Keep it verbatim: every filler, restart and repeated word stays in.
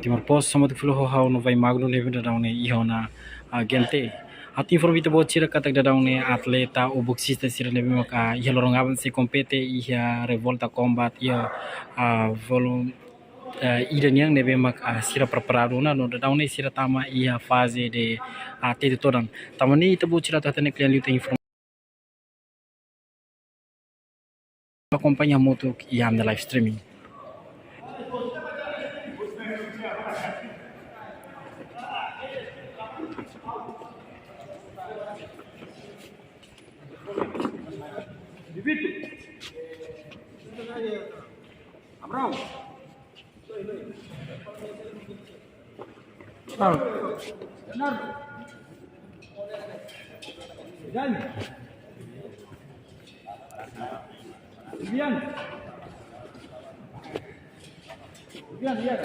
Timor Post, hamutuk fila ho ha'u Novai Magno ne'ebé daudaun ne'e iha ona, ah, Gente. Ha'u atu informa ita-boot sira katak daudaun ne'e atleta ou boksista sira ne'ebé maka iha loron aban sei kompete iha Revolta Combat iha, ah, volume, eh, ida nian ne'ebé maka, ah, sira preparadu ona no daudaun ne'e sira tama iha faze de, ah, tetu todan. Tanba ne'e ita-boot sira atu hatene kle'an liután informa akompaña hamutuk iha ami-nia live streaming. Abraão. Abraão. Leonardo. Jaime. Vivian. Vivian, ya.